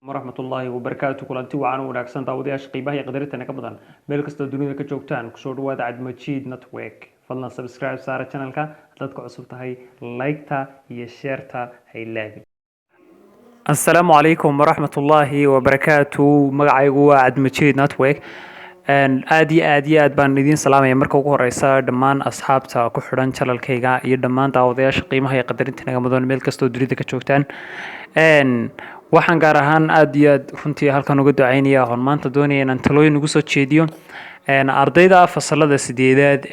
Waraxmatullaahi wabarakaatu. Kulanti wacan u wanaagsan, daawadayaasha qiimaha iyo qadarinta naga badan, meel kastoo dunida ka joogtaan, kusoo dhawaada Cadmajiid Network. Fadlan subscribe saara channelka haddaad ku cusub tahay, like-ta iyo share-ta ha ilaabin. Asalaamu calaykum waraxmatullaahi wabarakaatu. Magacaygu waa Cadmajiid Network. Aad iyo aad iyo aad baan idiin salaamaya. Marka ugu horeysa, dhammaan asxaabta ku xidhan channelkayga iyo dhammaan daawadayaasha qiimaha iyo qadarinta naga mudan, meel kastoo dunida ka joogtaan, waxaan gaar ahaan aad iyo aad runtii halkan uga ducaynaya oon maanta doonaya inaan talooyin ugu soo jeediyo ardayda fasalada sideedaad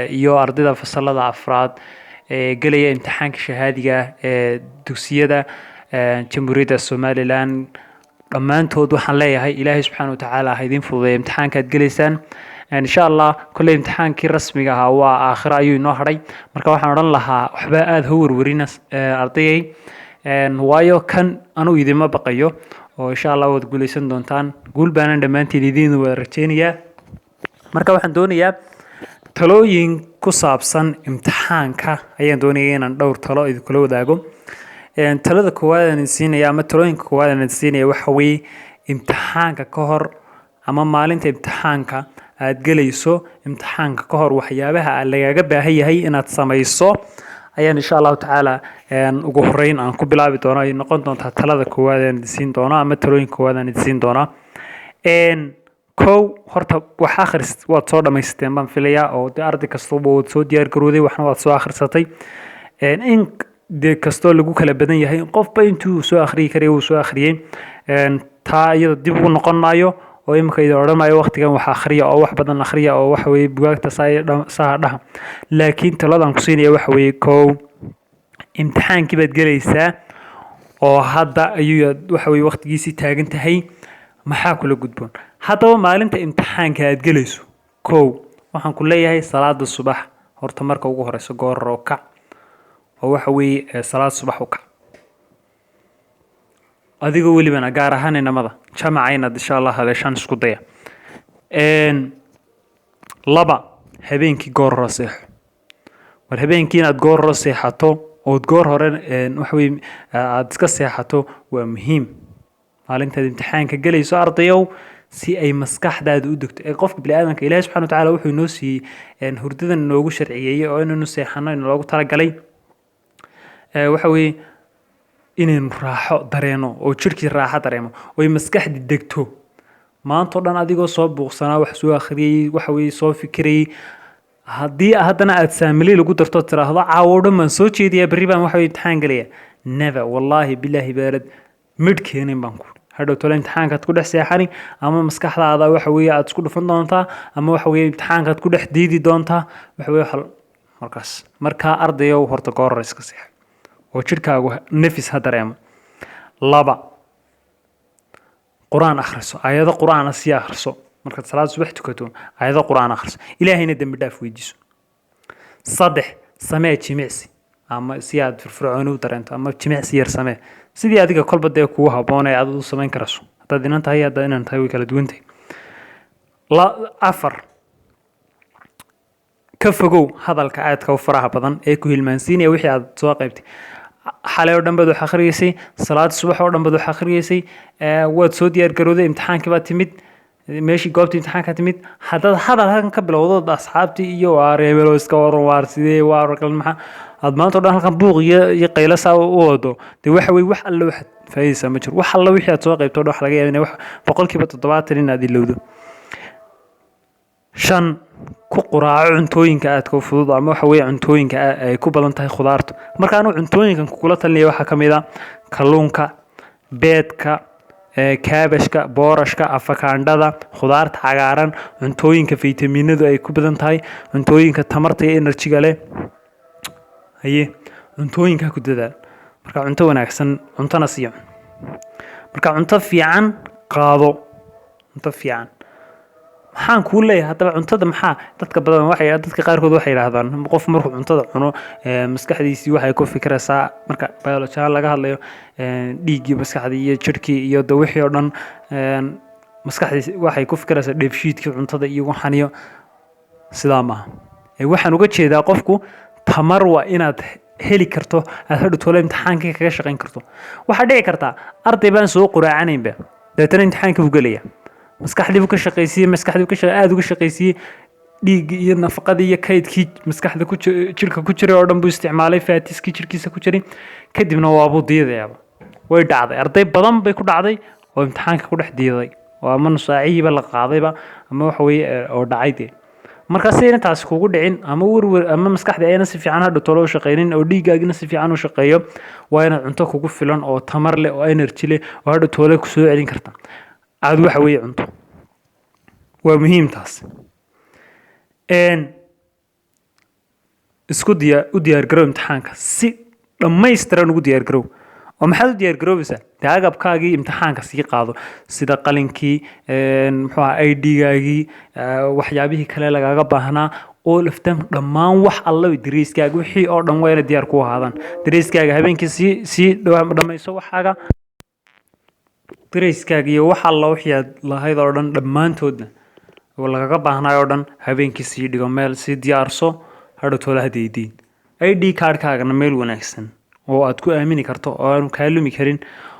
iyo ardayda fasalada afraad ee gelaya imtixaanka shahaadiga ee dugsiyada Jamhuuriyadda Somaliland. Dhammaantood waxaan leeyahay, Ilaahay subxaana watacaala ha idiin fududeeya imtixaanka aad geleysaan, insha Allah. Kolley imtixaankii rasmiga ahaa waa aakhiro ayuu inoo hadhay. Marka waxaan odhan lahaa, waxba aada ha werwerina, ardayay, waayo kan anuu idinma baqayo oo insha Allah waad guuleysan doontaan. Guul baanan dhammaantiin idiin wada rajeynayaa. Marka waxaan doonayaa talooyin ku saabsan imtixaanka ayaan doonaya inaan dhowr talo idinkula wadaago. Talada koowaad aan idin siinaya ama talooyinka koowaad aan idin siinaya waxa weeye, imtixaanka ka hor ama maalinta imtixaanka aad gelayso, imtixaanka ka hor waxyaabaha lagaaga baahan yahay inaad samayso ayaan insha Allahu tacaala ugu horeyn aan ku bilaabi doono. Ay noqon doontaa talada koowaad aan idin siin doono ama talooyinka koowaad aan idin siin doonaa. Kow, horta wax akhris waad soo dhamaysateen baan filayaa, oo dee arday kastaba waad soo diyaar garowday, waxna waad soo akhrisatay. In dee kastoo lagu kala badan yahay, qofba intuu soo akhriyi karaya wuu soo akhriyey. Taa iyada dib ugu noqon maayo oo imika idin odhan maayo waqtigan wax akhriya oo wax badan akhriya oo waxa weeye bugaagta saa dhaha. Laakiin taladan ku siinaya waxa weeye, kow, imtixaankii baad gelaysaa oo hadda ayuu waxa weye waqtigiisii taagan tahay. Maxaa kula gudboon haddaba maalinta imtixaanka aad gelayso? Kow, waxaan ku leeyahay, salaada subax horta marka ugu horeyso goor oo kac oo waxa weeye salaad subax u kac, adigoo welibana gaar ahaan inamada jamaca inaad insha Allah haleeshaan isku daya. Laba, habeenkii goor hore seexo. War habeenkii inaad goor hore seexato ood goor hore waxa weye aada iska seexato waa muhiim maalintaad imtixaanka gelayso, ardayow, si ay maskaxdaada u degto. Ee qofka biniaadamka Ilaahi subxana watacaala wuxuu inoo siiyey hurdadan inoogu sharciyeeyey oo inaynu seexano in loogu talagalay, waxa weeye inaynu raaxo dareeno oo jirhkii raaxo dareemo oo ay maskaxdii degto. Maanta o dhan adigoo soo buuqsanaa, wax soo akhriyey, waxa weye soo fikirayey, haddii haddana aad saamili lagu darto, tiraahdo "Caawo o dhan baan soo jeediyaa, berri baan waxa weye imtixaan gelaya," never, wallaahi bilaahi baalad midh keenin baan ku. Hadhow tole imtixaankaad ku dhex seexani ama maskaxdaada waxa weeye aad isku dhufan doontaa ama waxa weeye imtixaankaad ku dhex diidi doontaa waxa weye markaas. Markaa ardayow, horta goor hore iska seexo oo jidhkaagu nafis ha dareemo. Laba, Qur-aan akhriso, aayado Qur-aana sii akhriso. Markaad salaad subax tukato, aayado Qur-aan akhriso, Ilaahayna dembi dhaaf weydiiso. Saddex, samee jimicsi ama si aad firfircooni u dareento ama jimicsi yar samee, sidii adiga kolba dee kugu habboon ee aad u samayn karayso. Haddaad inan tahay, haddaad inan tahay, way kala duwan tahay. Afar, ka fogow hadalka aadka u faraha badan ee ku hilmaansiinaya wixii aad soo qaybtay. Xalay oo dhan baad wax akhriyeysay, salaad subax oo dhan baad wax akhriyeysay, waad soo diyaar garowday, imtixaankii baad timid meeshii, goobtii imtixaanka timid. Haddaad hadal halkan ka bilowdo asxaabtii iyo "Waar hebelo, iska waran? Waar sidee? Waar kale?" Maxaa aad maanta o dhan halkan buuq iyo qaylo saa u wado? Dee waxa weye wax alle waxaad faa'idaysaa ma jiro. Wax alle wixii aad soo qaybto o dhan waxa laga yaaba inay wax 70% inaad ilowdo. Shan, ku quraaco cuntooyinka aadka u fudud ama waxa weeye cuntooyinka ay ku badan tahay khudaartu. Marka anigu cuntooyinkan kugula talinaya waxaa ka mid a kalluunka, beedka, kaabashka, boorashka, afakaandhada, khudaarta cagaaran, cuntooyinka faytamiinadu ay ku badan tahay, cuntooyinka tamarta iyo energy-ga leh. Haye, cuntooyinkaa ku dadaal. Marka cunto wanaagsan cuntona siiyo. Marka cunto fiican qaado, cunto fiican. Maxaan kuu leeyahay haddaba cuntada? Maxaa dadka badan waxay, dadka qaarkood waxay yidhaahdaan, qof markuu cuntada cuno maskaxdiisii waxay ku fikiraysaa, marka biology ahaan laga hadlayo, dhiiggii maskaxdii iyo jirhkii iyo de wixii oo dhan, maskaxdiisi waxay ku fikiraysaa dheefshiidkii cuntada iyo waxaan iyo sidaa maaha. Waxaan uga jeedaa, qofku tamar waa inaad heli karto aad hadhow toole imtixaankii kaga shaqayn karto. Waxaa dhici kartaa arday baan soo quraacanaynba, dabeetana imtixaankii buu gelaya, maskaxdii buu ka shaqaysiiyey, maskaxdii buu ka aada uga shaqaysiiyey, dhiiggii iyo nafaqadii iyo kaydkii maskaxda ku jirka ku jiray oo dhan buu isticmaalay, fatskii jirkiisa ku jiray, kadibna waabuu diidayaaba. Way dhacday, arday badan bay ku dhacday oo imtixaanka ku dhex diiday, oo ama nusaacihiiba la qaadayba ama waxa weeye oo dhacay dee. Marka si ayna taasi kugu dhicin ama werwer ama maskaxda ayna si fiican hadhow tolo u shaqaynin oo dhiiggaagina si fiican u shaqeeyo, waa inaad cunto kugu filan oo tamar leh oo energy leh oo hadhow toole kusoo celin karta aad waxa weeye cunto. Waa muhiim taas. Isku u diyaargarow imtixaanka, si dhammaystiran ugu diyaargarow. Oo maxaad u diyaargaroobaysaa? Dee agabkaagii imtixaanka sii qaado, sida qalinkii, muxuu ahaa, ID-gaagii, waxyaabihii kale lagaaga baahnaa, all of them, dhammaan wax alla, dariiskaaga, wixii oo dhan waa inay diyaar ku ahaadaan. Dariiskaaga habeenkii sii dhammayso, waxaaga, dareyskaaga iyo wax alla wixii aad lahayd oo dhan, dhammaantoodna oo lagaga baahnaayo oo dhan, habeenkii sii dhigo meel, sii diyaarso, hadhow toola hadaydiin. ID cardkaagana meel wanaagsan oo aad ku aamini karto oo aanu kaa lumi karin,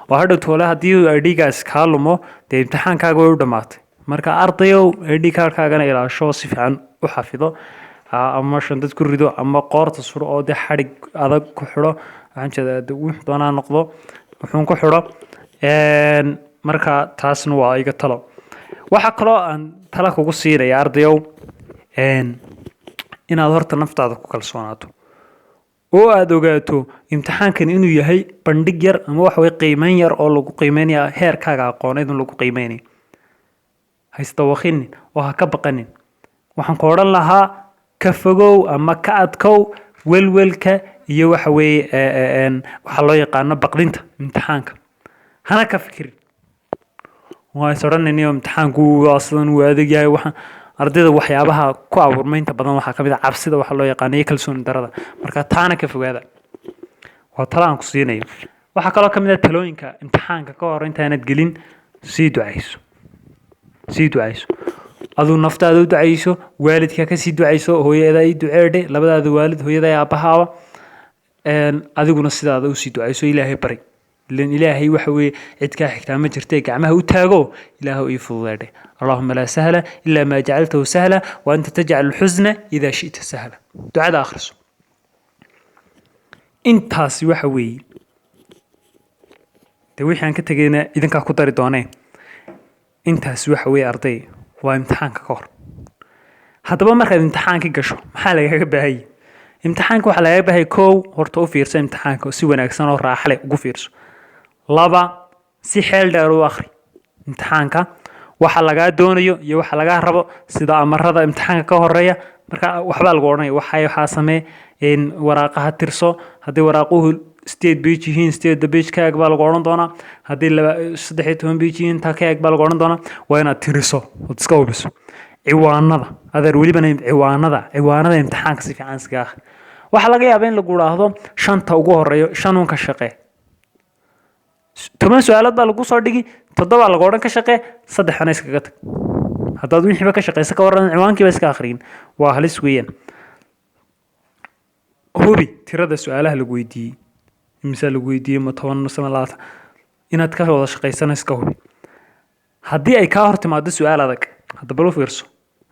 oo hadhow toole haddii uu ID-gaas kaa lumo, dee imtixaankaaga way u dhammaatay. Marka ardayow, ID cardkaagana ilaasho, si fiican u xafido, ama shandad ku rido ama qoorta suro oo dee xadhig adag ku xidho. Waxaan jeedaa de wuxuu doonaa noqdo, wuxuun ku xidho. Marka taasna waa iga talo. Waxaa kaloo aan tala kugu siinaya, ardayow, inaad horta naftaada ku kalsoonaato oo aad ogaato imtixaankan inuu yahay bandhig yar ama waxa weye qiimeyn yar oo lagu qiimeynaya heerkaaga aqooneed in lagu qiimeynayo. Ha isdawaqinin oo ha ka baqanin. Waxaan ku odhan lahaa, ka fogow ama ka adkow welwelka iyo waxa weeye waxaa loo yaqaano baqdinta imtixaanka, hana ka fikirin. Waa is odhanaynayo imtixaanku waa sidan, uu adag yahay. Waxa ardayda waxyaabaha ku abuurma inta badan waxaa kamid ah cabsida waxa loo yaqaano iyo kalsooni darada. Marka taana ka fogaada, waa talo aan ku siinayo. Waxaa kaloo kamid ah talooyinka, imtixaanka ka hor intaanad gelin sii ducayso, sii ducayso, aduu naftaada u ducayso, waalidka kasii ducayso, hooyada ii duceedhe, labadaada waalid, hooyada iyo aabbahaaba. Adiguna sidaada usii ducayso, Ilaahay bari, ilan Ilaahay waxa weeye cid kaa xigtaa ma jirtee, gacmaha u taago, Ilaahu ii fududeedhe. اللهم لا سهل إلا ما جعلته سهلا وأنت تجعل الحزن إذا شئت سهلا. Ducada akhriso. Intaasi waxa weeye dee wixii aan ka tegayna idinkaa ku dari doonee. Intaasi waxa weeye, arday, waa imtixaanka ka hor. Haddaba markaad imtixaankii gasho, maxaa lagaga baahanya imtixaanka? Waxaa lagaga baahaya, kow, horta u fiirso imtixaanka, si wanaagsan oo raaxa leh ugu fiirso. Laba, si xeel dheer u akhri imtixaanka, waxa lagaa doonayo iyo waxa lagaa rabo, sida amarada imtixaanka ka horeeya. Marka waxbaa lagu odhanaya, waxaa samee in waraaqaha tirso. Haddii waraaquhu 8 page yihiin, 8 page ka eg baa lagu odhan doonaa. Haddii 13 page yihiin, taa ka eg baa lagu odhan doonaa. Waa inaad tiriso ood iska hubiso ciwaanada, adeer. Welibana ciwaanada imtixaanka si fiican iskaga akhri. Waxaa laga yaabaa in lagu idhaahdo shanta ugu horeeyo, shan un ka shaqee. 10 su-aalood baa lagu soo dhigi, toddobaa lagu odhan ka shaqee, saddexana iskaga tag. Haddaad wixiiba ka shaqeysa, ka waran ciwaankiiba iska akhriyin? Waa halis weeyaan. Hubi tirada su-aalaha lagu weydiiyey, imisaa lagu weydiiyey, ma 10 mise ma 20, inaad ka wada shaqaysana iska hubi. Haddii ay kaa hor timaado su-aal adag, haddaba lu fiirso,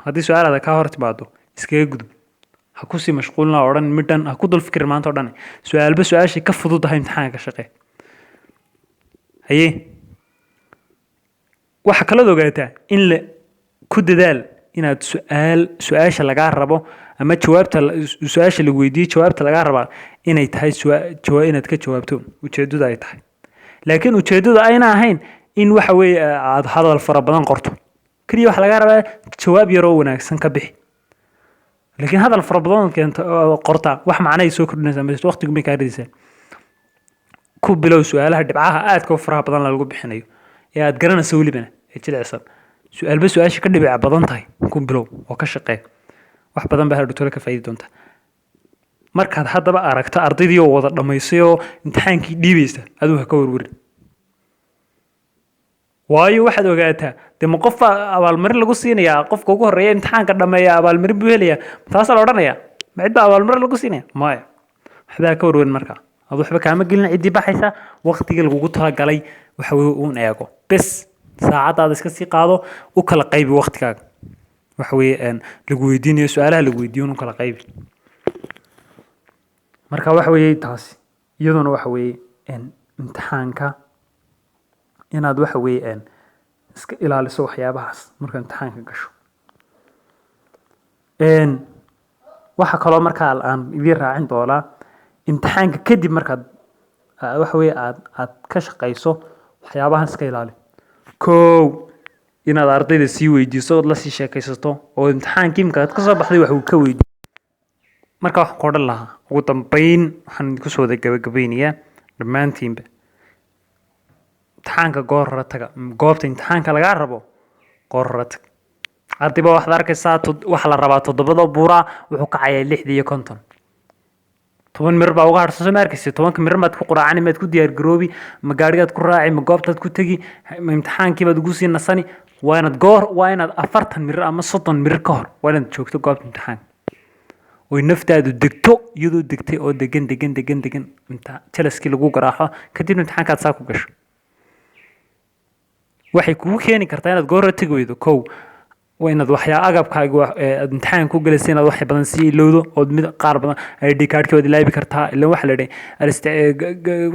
haddii su-aal adag kaa hor timaado, iskaga gudub, ha kusii mashquulina oo dhan midhan, ha ku dul fikirin maanta o dhan. Su-aalba su-aashay ka fududahay imtixaanka ka shaqee. Haye, waxaa kalood ogaataa in la ku dadaal inaad su-aal su-aasha lagaa rabo ama jawaabta su-aasha lagu weydiiyey, jawaabta lagaa rabaa inay tahay inaad ka jawaabto ujeeddada ay tahay, laakiin ujeeddadu ayna ahayn in waxa weeye aad hadal fara badan qorto keliya. Waxaa lagaa rabaa jawaab yaroo wanaagsan ka bixi, laakiin hadal fara badan ood keento oo qortaa wax macnahay soo kordhinaysaa ma jirto, waqtigu may kaa ridaysaa. Ku bilow su-aalaha dhibcaha aadka u faraha badan lagu bixinayo ee aad garanayso, welibana ee jilicsan. Su-aalba su-aasha ka dhibica badan tahay ku bilow oo ka shaqee, wax badan baa hadhowtole ka faa'iidi doonta. Markaad haddaba aragto ardaydii oo wada dhammaysay oo imtixaankii dhiibaysa, aduu ha ka warwarin, waayo waxaad ogaataa dee ma qof baa abaalmarin lagu siinayaa? Qofka ugu horreeya imtixaanka dhameeya abaalmarin buu helayaa, taasaa la odhanayaa? Ma cid baa abaalmarin lagu siinaya? Maya. Waxbaa ka warwarin marka ad waxba kaama gelin ciddii baxaysa. Waqtigii lagugu talagalay waxa weye uun eego bes, saacadaada iska sii qaado, u kala qaybi waqtigaaga. Waxa weeye lagu weydiinayo su-aalaha lagu weydiiyo u kala qaybi. Marka waxa weeye taasi iyaduna waxa weeye imtixaanka inaad waxa weeye iska ilaaliso waxyaabahaas marka imtixaanka gasho. Waxa kaloo markaa aan idiin raacin doonaa, imtixaanka kadib markaad waxa weeye aad ka shaqayso, waxyaabahan iska ilaali. Kow, inaad ardayda sii weydiiso ood la sii sheekaysato oo imtixaankii imika aad kasoo baxday wax uu ka weydiiyo. Marka waxaan ku odhan lahaa ugu dambeyn, waxaan idinku soo wada gabagabeynayaa dhammaantiinba: imtixaanka goor hore taga, goobta imtixaanka lagaa rabo goor hore tag. Arday waxaad arkaysaa waxaa la rabaa 7-da buuraa, wuxuu kacayaa 6:50, 10 mir baa uga harsan. Soo ma arkaysa? 10-ka mir maad ku quraacani, maad ku diyaar garoobi, ma gaarigaad ku raaci, ma goobtaad ku tegi, ma imtixaankii baad ugu sii nasani? Waa inaad goor, waa inaad 40 mir ama 30 mir ka hor waa inaad joogto goobta imtixaanka, oy naftaadu degto, iyadoo degtay oo degan degan degan degan inta jalaskii lagu garaaco kadibna imtixaankaad saa ku gasho. Waxay kugu keeni kartaa inaad goor hore tegi weydo: kow, waa inaad waxyaa agabkaaga aad imtixaanka ku galaysa inaad wax badan sii ilowdo, ood mid qaar badan ID cardkii waad ilaabi kartaa. Ilan waxa la idhi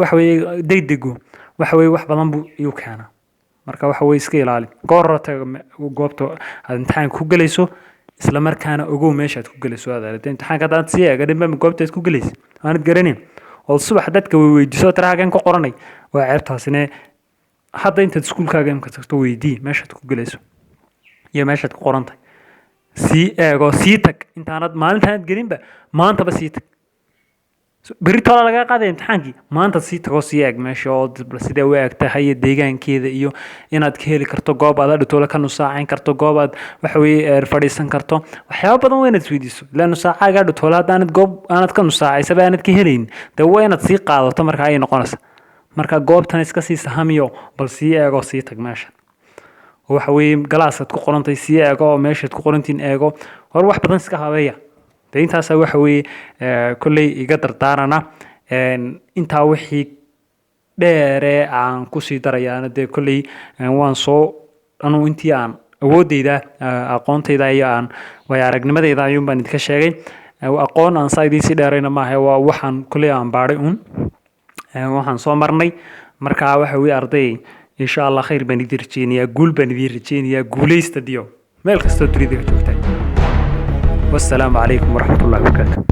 waxa weeye degdegu waxa weeye wax badan buu iyuu keenaa. Marka waxa weeye iska ilaali, goor hore taga goobta aad imtixaanka ku galayso, isla markaana ogow meeshaad ku galayso. Aad aragtay imtixaanka haddaad sii eeganin ba goobta aad ku galaysa aanad garanin, oo subax dadka way weydiiso tira hagan ku qoranay, waa ceebtaasine. Hadda intaad iskuulkaaga imka tagto, weydii meeshaad ku galayso iyo meeshaad ku qorantahay, sii eego, sii tag intaanad maalintaanad gelinba, maantaba sii tag. Berri tola lagaa qaadaya imtixaankii, maanta sii tagoo sii eeg meesha oo sidee u eg tahay iyo deegaankeeda, iyo inaad ka heli karto goob aad hadhowtoole ka nusaacayn karto, goob aad waxa weeye fadhiisan karto. Waxyaaba badan waa inaad isweydiiso, ilaa nusaacaaga hadhowtoole haddaanad goob aanad ka nusaacaysaba aanad ka helayn, dee waa inaad sii qaadato. Marka ayay noqonaysa marka goobtan iska sii sahamiyo, bal sii eego, sii tag meesha. Waxa weeye galaasaad ku qorantay sii eego oo meeshaad ku qorantiin eego hor, wax badan iska habeeya. De intaasa waxa weeye kolley iga dardaarana. Intaa wixii dheere aan kusii darayaana, dee kolley waan soo anuu intii aan awoodeyda, aqoontayda iyo aan waayo aragnimadeyda ayuun baan idinka sheegay. Aqoon aan saa idiin sii dheerayna maaha, waa waxaan kolley aan baadhay uun, waxaan soo marnay. Marka waxa weye arday, insha Allah khayr baan idiin rajeynayaa, guul baan idiin rajeynayaa. Guuleysta diyo meel kastoo dunida ka joogtaan. Wassalaamu calaykum waraxmatullahi wabarakaatu.